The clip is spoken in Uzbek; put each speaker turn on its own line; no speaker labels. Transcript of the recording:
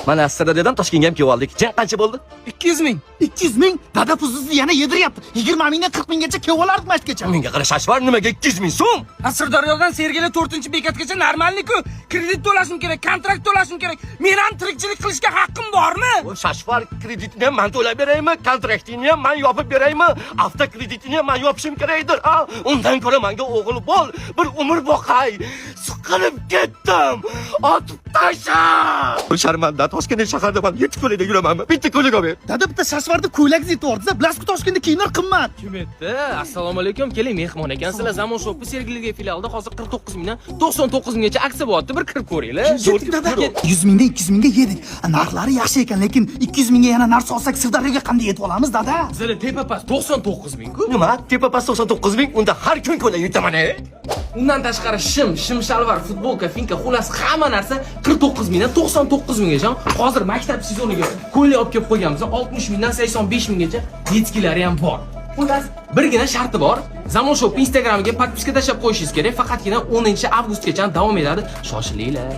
Mana Sirdaryodan Toshkentga ham kelib oldik. Jang qancha bo'ldi?
200 ming.
200 ming? Dada, puzingizni yana yediryapti. 20 mingdan 40 minggacha kelib olardik masjidgacha.
Menga qara, shashvar, nimaga 200 ming so'm?
Ha, Sirdaryodan Sergeli 4-bekatgacha нормальный-ku. Kredit to'lashim kerak, kontrakt to'lashim kerak. Men ham tirikchilik qilishga haqqim bormi?
O shashvar, kreditini ham man to'lab beraymi? Kontraktingni ham man yopib beraymi? Avtokreditini ham man yopishim kerakdir. A, undan ko'ra menga o'g'il bo'l, bir umr boqay. Siqilib ketdim. Otib tasha. Sharmanda, Toshkent shaharda man yetti ko'ylakda yuramanmi? Bitta ko'ylak olib ber.
Dada, bitta shashvarda ko'ylak yetvordi. Bilasizku, Toshkentda kiyimlar qimmat.
Kim aytdi? Assalomu alaykum. Keling, mehmon ekansizlar. Zamon Shop'i Sergelidagi filialida hozir 49 mingdan 99 minggacha aksiya bo'lyapti. Bir kirib ko'ringlar.
Yetdik, dada. 100 mingdan 200 mingga yedik. Narxlari yaxshi ekan, lekin 200 mingga yana narsa olsak, Sirdaryoga qanday yetib olamiz, dada?
Bizlar tepa past 99 ming ku.
Nima? Tepa past 99 ming? Unda har kun ko'ylak yutaman, e?
Undan tashqari shim shalvar, futbolka, finka, xullas hamma narsa 49 mingdan 99 minggacha. Hozir maktab sezoniga ko'ylak olib kelib qo'yganmiz. 60 mingdan 85 minggacha детский lari ham bor. Xullas, birgina sharti bor. Zamon Shop Instagramiga подписка tashlab qo'yishingiz kerak. Faqatgina 10 avgustgacha davom etadi. Shoshilinglar.